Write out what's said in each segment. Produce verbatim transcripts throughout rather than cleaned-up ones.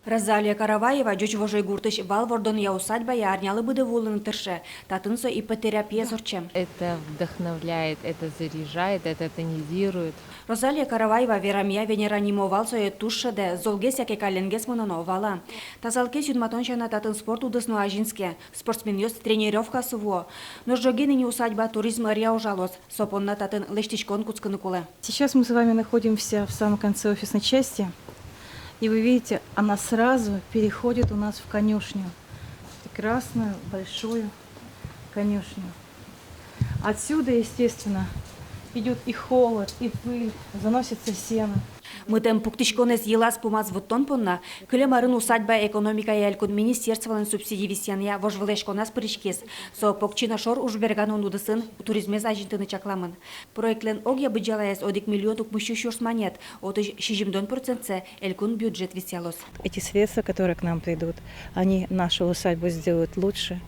Розалия Караваева Ӟуч Вожой гуртысь вал вордонъя усадьбае арнялы быдэ вуылыны тырше. Татын со иппотерапиез ортче. Это вдохновляет, это заряжает, это тонизирует. Розалия Караваева верамъя, Венера нимо вал сое туж шӧдэ, золгес яке калленгес мыноно вала. Тазалыкез юнматон сяна татын спорт удыс но азинске. Спортсменъёс тренировкаосы вуо. Нош ӝоген ини усадьба туризм ӧръя ужалоз. Со понна татын лэсьтӥськон кутскыны кулэ. Сейчас мы с вами находимся в самом конце офисной части. И вы видите, она сразу переходит у нас в конюшню. Прекрасную, большую конюшню. Отсюда, естественно, идёт и холод, и пыль, заносится сено. Мытэм пуктӥськонэз йылаз-пумаз вуттон понна кылем арын усадьба экономикая элькун министерстволэн субсидий висъянъя вожвылъяськоназ пыриськиз. Со покчи но шор ужберган удысын туризмез азинтыны чакламын. Проектлэн огъя быдӟалаез одӥг миллион укмыссю сюрс манет, отысь сизьымдон процентсэ элькун бюджет висъялоз. Эти средства, которые к нам придут, они нашу усадьбу сделают лучше.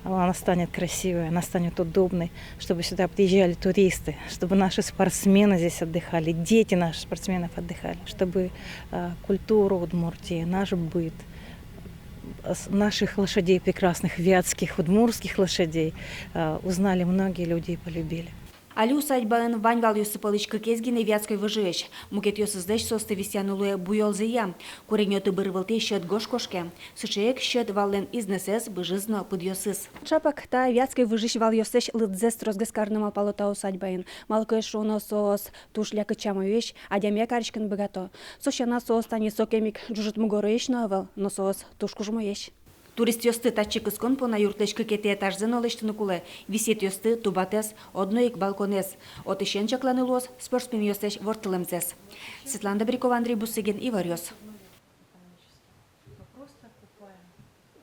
Она станет красивой, она станет удобной, чтобы сюда приезжали туристы, чтобы наши спортсмены здесь отдыхали, дети наших спортсменов отдыхали, чтобы э, культуру Удмуртии, наш быт, с- наших лошадей прекрасных, вятских, удмуртских лошадей, э, узнали многие люди и полюбили. Али усадьбаын вань валъёссы пӧлысь кыкез гинэ вятской выжыысь. Мукетъёсызлэсь соосты висъяны луэ буёлзыя. Курегъёсты быр вылтӥ сьӧд гож кошке. Сыӵе ик сьӧд валлэн изнэсэз, быжыз но пыдъёсыз. Чапак та вятской выжыысь валъёслэсь лыдзэс тросгес карыны малпало та усадьбаын. Малы ке шуоно, соос туж лякыт сямъёсысь, адямиен кариськыны быгато. Со сяна, соос тани сокем ик ӝужыт мугорысь но ӧвӧл, но соос туж кужмоесь. Туристъёсты татчы кыскон понна юртлэсь кыкетӥ этажзэ но лэсьтыны кулэ: висъетъёсты, тубатэз, одно ик балконэз. Отысен чакланы луоз спортсменъёслэсь ворттылэмзэс. Светлана Добрякова, Андрей Бусыгин, Иворъёс.